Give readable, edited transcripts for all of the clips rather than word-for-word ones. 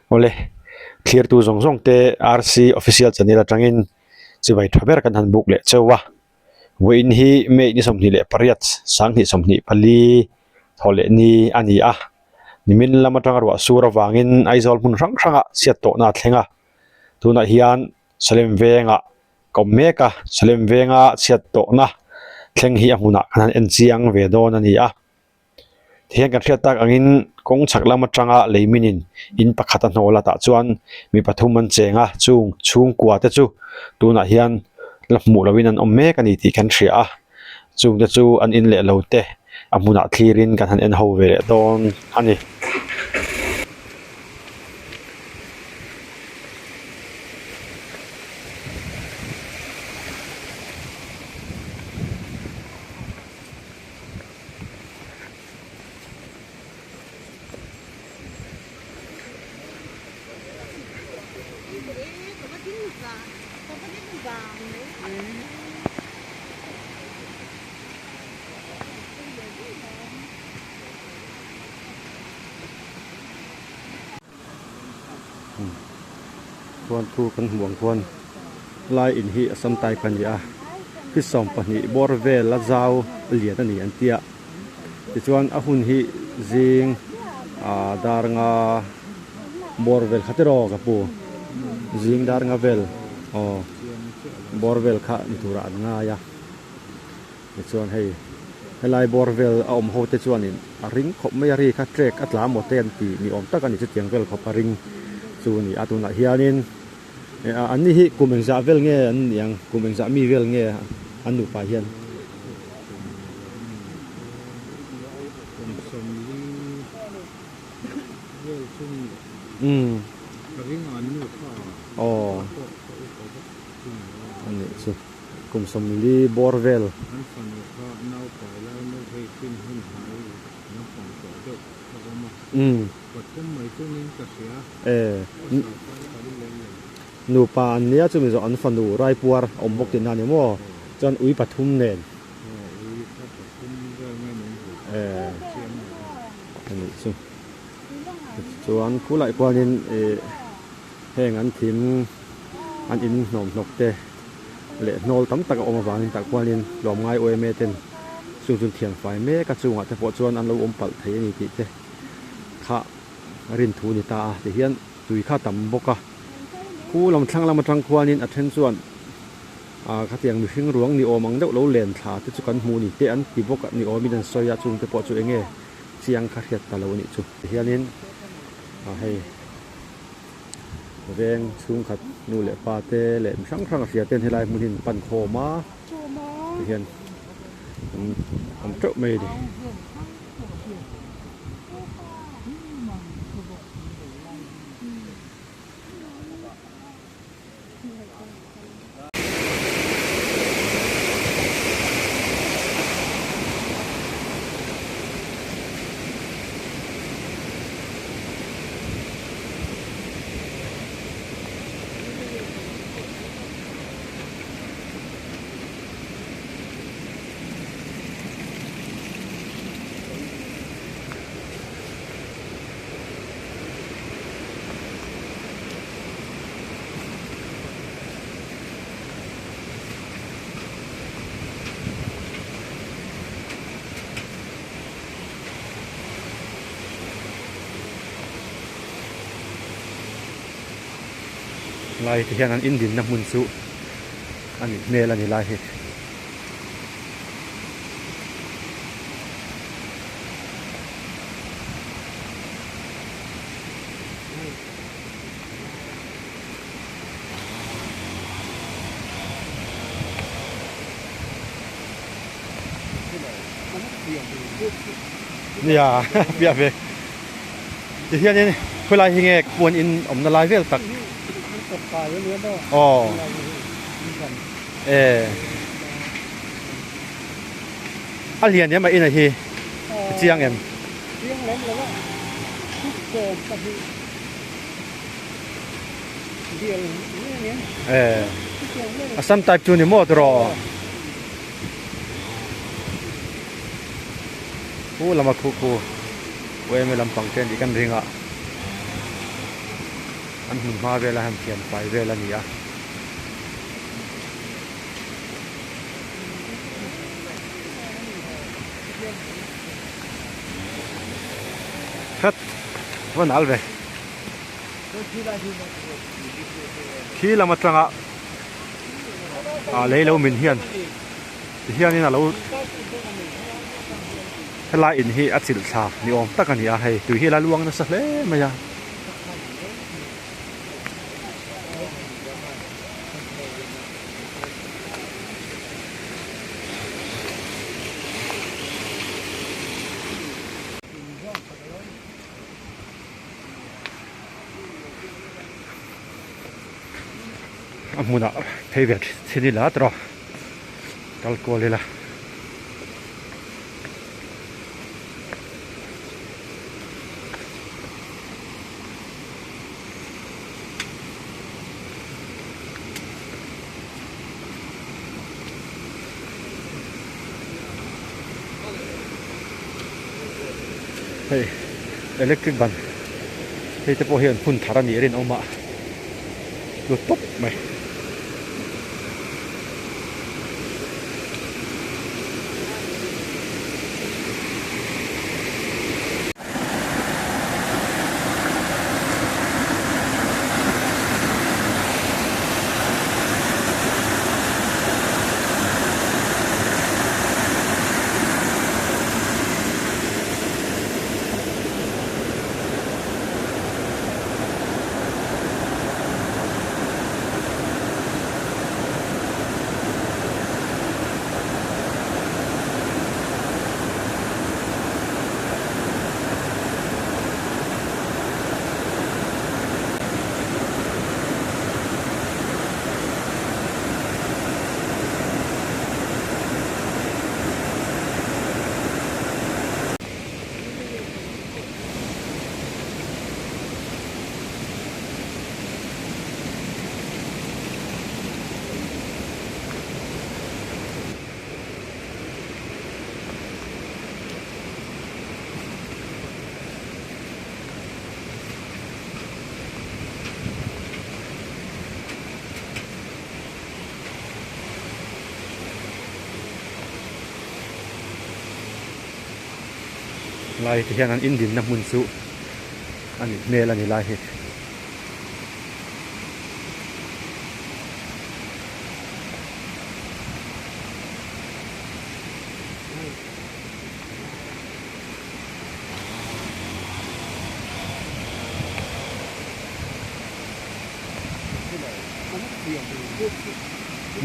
Awle, thlirtu zawng zawng te RC Official channel atangin chibai tha ber kan han buk leh cheu a. Vawiin hi May ni 28, 2024 thawh leh ni a ni a. Nimin lam atanga ruah sur avangin Aizawl hmun hrang hrangah chhiat tawhna a thleng a. Tunah hian Salem vengah ka awm mek a, Salem venga chhiat tawhna thleng hi a hmunah kan han en chiang ve dawn a ni a. Tihian kan hriat tak angin kawng chhak lam atanga lei minin in pakhat a hnawl a tah chuan mi pathum an cheng a, chung chhungkua te chu tunah hian la hmuh lohin an awm mek a ni tih kan hria a, chung te chu an in leh lo te a hmunah thlirin kan han en ho ve leh dawn a ni. Chuan thu kan hmuh ang khuan lai in hi Assam type a ni a feet 12 bawr vel a zau lian a ni an tia tichuan a hun hi zing ah dar nga bawr vel kha tiraw ka pu zing dar nga vel aw bawr vel kha ni turah an ngai a. Tichuan hei helai bawr vel a awm ho te chuanin a ring khawp mai a ri kha trek a tla maw te an ti ni awm tak a ni chutiang vel khawp a ring chu a ni a tunah hianin an ni hi kum engzah vel nge an nih ang kum engzah mi vel nge an nupa hian. Umm aw a nih chu. Kum 40 bawr vel. An fanu kha naupai lai maw hei chin hun hnai naupang tawh deuh a awm a. Pathum mai chungin ka hria. Pasal khan ka ri lem lo. Nupa an nia chumi zawh an fanu raipuar a awm bawk tihna a ni maw? Chuan ui pathum nen. Aw ui kha pathum vel nge nung hu kha chiang lo a. A nih chu. Chuan khulai khuanin ih heng an thim an in hnawm hnawk te leh hnawl tam tak a awm avangin tah khuanin tlawmngai OMA ten chung chu thian fai mek a chungah te pawh chuan an lo awm palh thei a ni tih te kha rin thu a ni ta a tihian tui kha a tam bawk a khu lam thlang lam atang khuanin a then chuan ah khatiang mihring ruang ni awm ang deuh lo len thla te chu kan hmuh ni te an ti bawk a ni awmin an sawi a chung te pawh chu eng nge chiang kha hriat ta lo a nih chu tihianin ah hei. Veng chhungkhat nu leh pa te leh mi hrang hrang a hria ten helai hmun hi an pan khawm a tihian an awm teuh mai a ni. Lai te hian an indinna hmun chu a nih hmel a ni lai hi. Nia piah ve ti hianin khawilai hi nge puan in awmna lai vel tak aw e a lian em a in a hi chiang em. Assam type chu ni maw tiraw khu lama khu khu yma lampang te anih kan ring a. An hmun hma vela han thian fai vel a ni a. Khat va nal ve. Khi lam atanga ah lei lo min hian ti hianin a lo helai in hi a chilh thla ni awm tak a ni a hei tui hi a la luang nasa hle mai a. A hmunah phei ve thin ila tawh kal kual ila. Hei electric ban hei te pawh hian hmun thar a nih rinawm a tlu tawp mai. Lai te hian an indinna hmun chu a nih hmel a ni lai hi.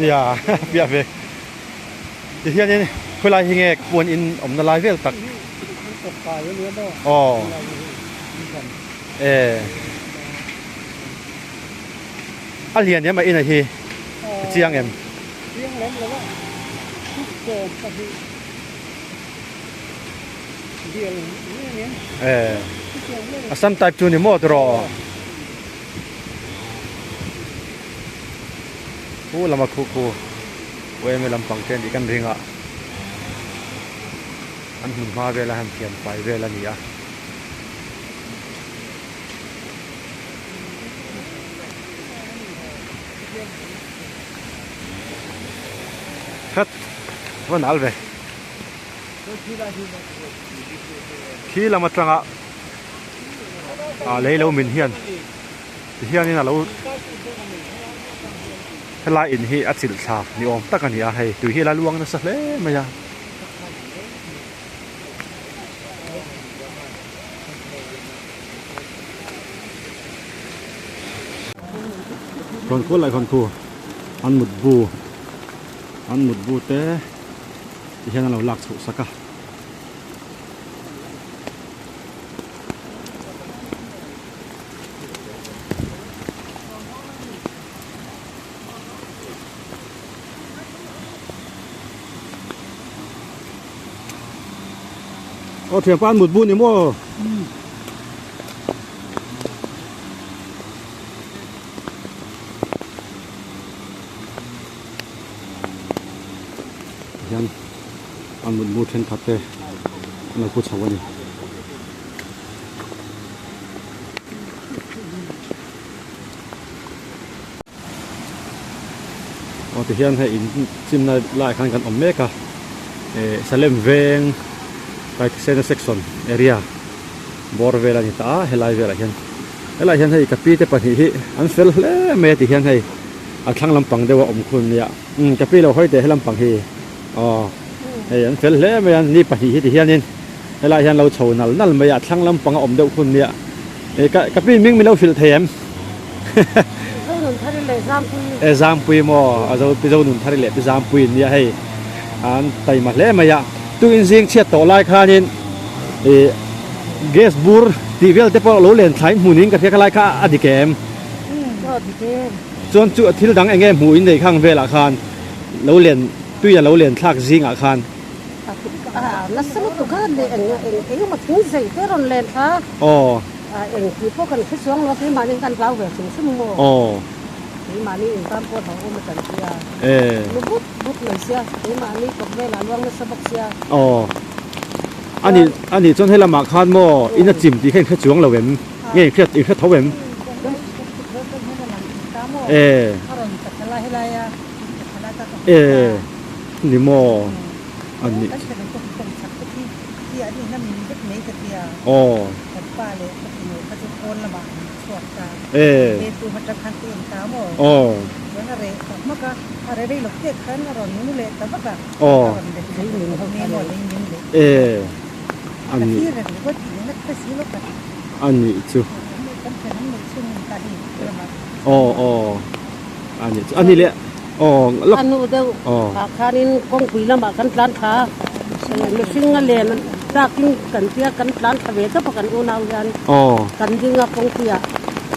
Nia piah ve ti hianin khawilai hi nge puan in awmna lai vel tak aw e a lian em a in a hi chiang em. Eh Assam type chu ni maw tiraw khu lama khu khu yma lampang te anih kan ring a an hmun hma vela han thian fai vel a ni a. Khat va nal ve. Khi lam atanga ah lei lo min hian ti hianin a lo helai in hi a chilh thla ni awm tak a ni a hei tui hi a la luang nasa hle mai a. Rawn kual lai khawn khu an mut bu an mut bu te ti hian an lo lak chhoh sak a. Aw thianpa an mut bu ni maw? Hian an mut bu thenkhat te an lo pu chho a ni. Aw tihian hei in chimna laiah khan kan awm mek a eh Salem veng Taithisena section area bawr vel a ni ta a helai velah hian helaiah hian hei ka pi te pahnih hi an fel hle mai a tihian hei a thlang lampang deuh a awm khun nia umm ka pi lo hawi teh he lampang hi aw hei an fel hle mai a ni pahnih hi tihianin helaiah hian lo chho nal nal mai a a thlang lampang a awm deuh khun nia. E ka ka pi ming milo hrilh thei em? Zo nun thari leh Zampui. E Zampui maw a zo pi zo nun thari leh pi Zampui in nia hei an taima hle mai a tu in zing chhiat tawh lai khanin e gas bur tih vel te pawh lo len thlain hmun in ka hria kha lai kha a dik em? Aw dik em. Chuan chu thil dang enge hmuh in nei khang velah khan lo len tui a lo len thlak zingah khan. Nasa lutuk a leh eng eng emaw thing zei te rawn len thla. Aw. Eng tih pawh kan hre chuang lo a, keimahni kan hlau ve hrim hrim maw? Aw. Keimahni intan pawh hlauhawm a chan sia. Ee. Lu but but mai sia, keimahni kawt velah luang nasa bawk sia. Aw. Ani ani chuan he lamah khan maw in a chim tih kha in hre chuang lo em? Nge in hriat in hre tho em? Ee. Ee. Ni maw? Ani. Aw. Ee. Aw. Aw. Ee. Ani. Ani chu. Aw aw. Ani chu. Ani leh. Aw. A nu deuh ah khanin kawngpui lamah kan tlan thla mihring a len tlakin kan tia kan tlan thla ve tawp a kan unau hian kan ding a kawngpuiah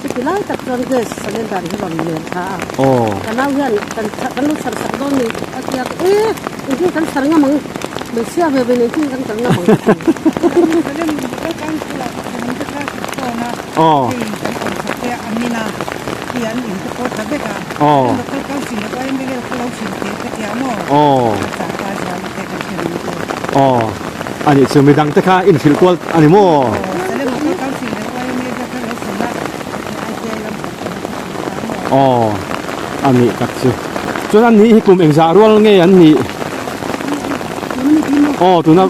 chuti lai tak chuan gas cylinder hi rawn len thla a ka nau hian kan kan lo chhar sak dawn ni a tia e engtin kan chhar ngam ang hmeichhia ve ve nen engtin kan kal ngam ang ka ti. Aw. Aw. Aw. Ani chu midang te kha inhrilh kual a ni maw? Aw. Ani tak chu. Chuan an nih hi kum engzah rual nge an nih? Aw tuna.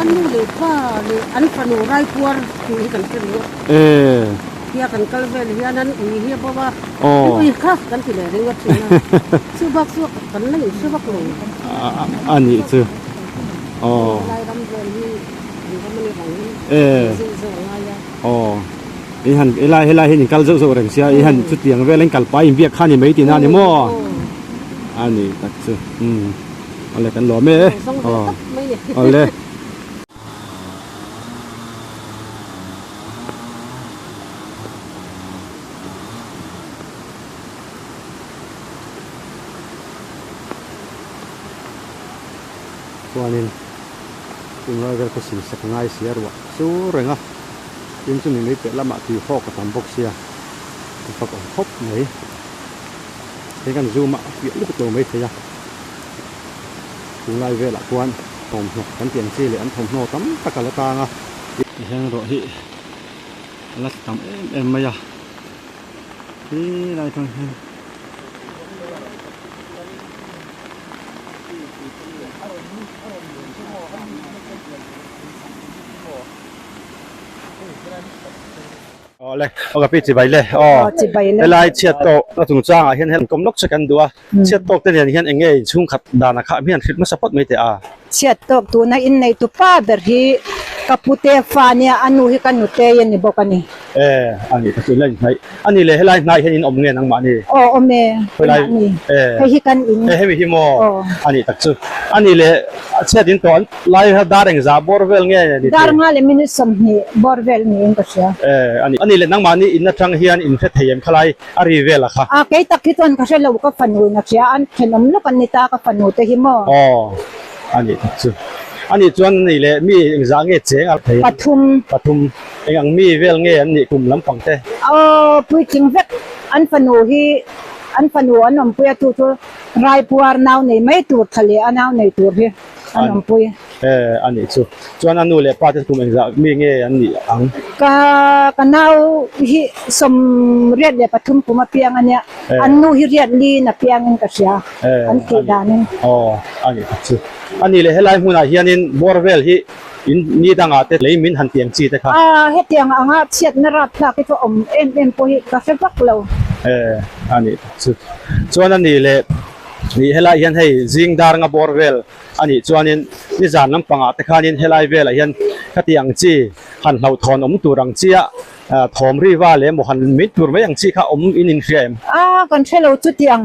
An nu leh pa leh an fanu raipuar tih hi kan hre ringawt. Ee. Tia kan kal vel hian an ui hi a bo a, an ui kha kan ti leh ringawt thin a, chu bak chu kan la inhre vak lo. A nih chu. Aw. Helai ram vel hi kan ram a ni vangin zeuh zeuh a ngai a. Aw. I han helai helai hian in kal zeuh zeuh reng sia, i han chutiang vel in kal pai in biak kha ni mai tihna a ni maw? A ni tak chu. Umm. Awle kan lawm e. Aw. Awle. Chuanin tunlai vel khaw sin sak ngai si a ruah sur reng a, tin chumi mai piah lamah tui hawk a tam bawk sia a fak awm khawp mai. Hei kan zoom a a fiah lutuk lo maithei a, tunlai velah khuan thawmhnaw kan tih ang chi leh an thawmhnaw tam tak a la tang a. Tihian erawh hi a la tam em em mai a, khi lai atang hian. Awle aw ka pi chibai le aw helai chhiat tawh a chungchangah hian hel kawm lawk che kan duh a chhiat tawk te nen hian eng nge inchhungkhat dan a khah hian hrilh hmasa phawt mai teh a. Chhiat tawk tuna innei tu pa ber hi ka pute fa nia a nu hi ka nutei a ni bawk a ni. E a ni ka chu la inhnaih a ni le helai hnai hian in awm nge nangmah ni? Aw awm e helai ni hei hi kan in e hemi hi maw a ni tak chu a ni le chhiat in tawh an Lai kha dar engzah bawr vel nge ni Dar nga leh minute 20 bawr vel niin ka hria. E, a ni. A ni leh nangmahni in atang hian in hre thei em khalai a ri vel a kha? A, kei tak hi chuan ka hre lo, ka fanu in a hria, an thenawm lawk an ni ta ka fanu te hi maw? Aw, a nih tak chu. A nih chuan a ni leh mi engzah nge cheng a thei? Pathum. Pathum. Eng ang mi vel nge an nih kum lampang te? Aw, puitling vek. An fanu hi, an fanu an awmpui a chu chu Raipuar nau nei mai tur tha leh a nau nei tur hi. An awmpui. E, a nih chu. Chuan a nu leh pa te kum engzah mi nge an nih ang? Ka ka nau hi 83 kum a piang a nia. An nu hi riat liin a piangin ka hria an tih danin. Aw a ni tak chu. A nih leh helai hmunah hianin bawr vel hi in ni dangah te lei min han tiang chi te kha. A hetiang anga chhiatna rapthlak hi chu awm em em pawh hi ka hre vak lo. E a nih tak chu. Chuan a nih leh ih helai hian hei zing dar nga bawr vel a nih chuanin nizan lampangah te khanin helai velah hian khati ang chi han hlauhthawn awm tur ang chia thawm riva leh emaw han mit tur mai ang chi kha awm in inhria em? A, kan hre lo chuti ang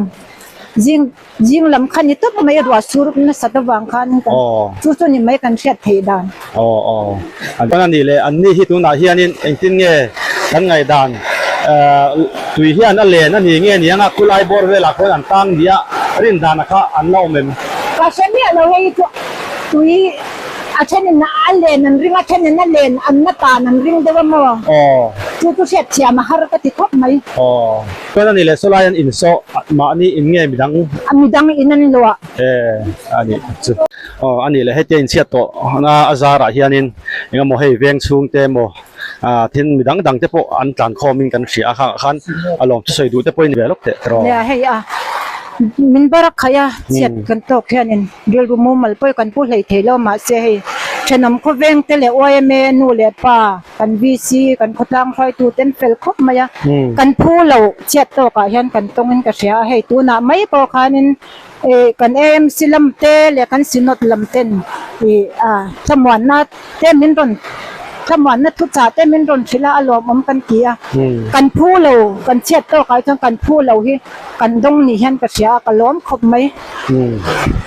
zing zing lam kha ni tawp mai a ruah sur nasat avang khan kan chu chu ni mai kan hriat theih dan. Aw aw chuan a nih leh an ni hi tunah hianin engtin nge kan ngaihdan tui hian a len a ni nge niang a khulai bawr velah khuan an tang nia rin dana kha an la awm em? Ka hre miah lo hei chu tui a thenin a len an ring a thenin a len an na tan an ring deuh a maw? Aw. Chu chu hriat thiam a har ka ti khawp mai. Aw. Chuan a ni leh sawlai an insawh mahni in nge midang? A midang in an luah. E a nih tak chu. Aw a nih leh hetia inchhiat tawh na a zarah hianin eng emaw hei veng chhungte emaw ah thil midang dang te pawh an tlan khawmin kan hria a khangah khan a lawm thusawi duh te pawhin ve lawk teh tiraw. Nia hei a min bar a khaih a chhiat kan tawk hianin rilru mumal pawh kan pu hlei thei lo mahse hei thenawm khawveng te leh yma nu leh pa kan VC kan khawtlang hruaitu ten fel khawp mai a kan phu lo chhiat tawkah hian kan tawngin ka hria a hei tunah mai pawh khanin Ih kan AMC lam te leh kan Synod lam ten ih a thlamuanna te min rawn thlamuanna thuchah te min rawn hrilh a a lawmawm kan ti a kan phu lo kan chhiat tawk ah chuan kan phu lo hi kan dawng ni hian ka hria a ka lawm khawp mai.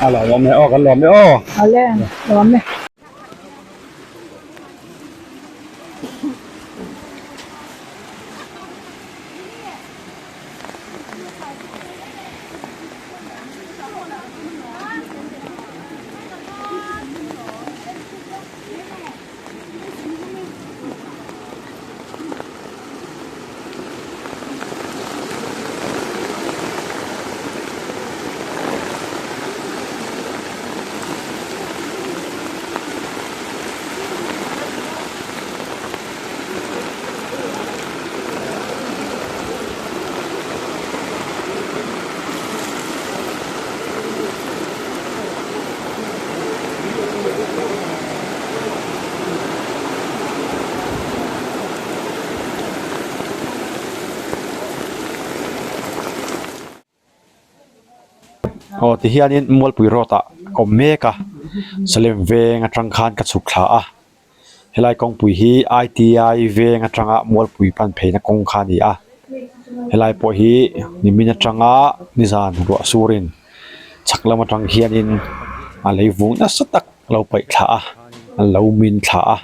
A lawmawm e aw kan lawm e aw. Awle lawm e. Aw ti hianin Mualpui road ah ka awm mek a Salem veng atang khan ka chhuk thla a helai kawngpui hi I_T_I veng atanga Mualpui pan pheina kawng kha a ni a helai pawh hi nimin atanga nizan ruah surin chhak lam atang hianin a lei vung nasa tak a lo paih thla a a lo min thla a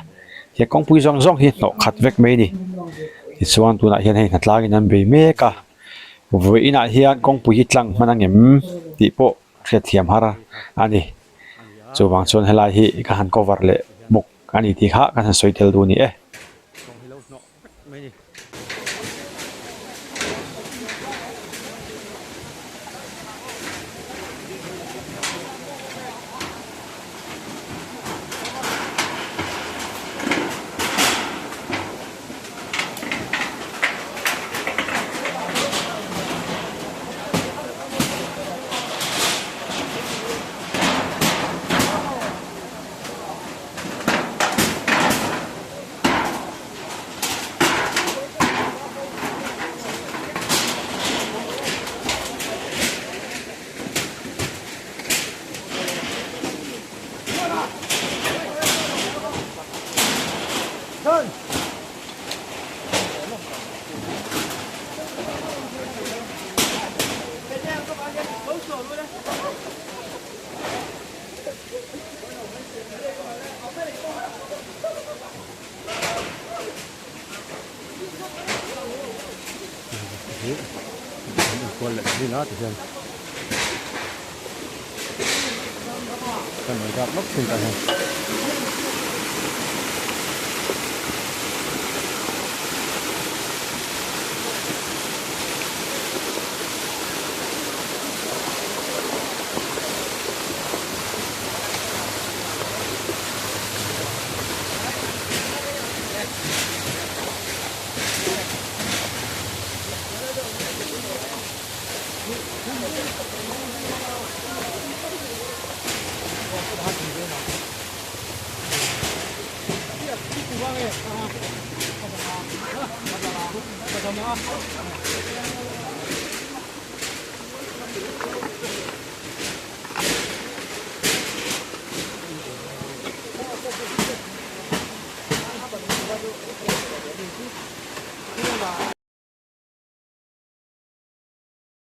he kawngpui zawng zawng hi hnawh khat vek mai a ni tichuan tunah hian hei hnatlangin an bei mek a. Vawiinah hian kawngpui hi tlang hman ang em tih pawh hriatthiam har a ni. Chuvang chuan helai hi ka han cover leh bawk a ni tih kha kan han sawi tel duh a ni e.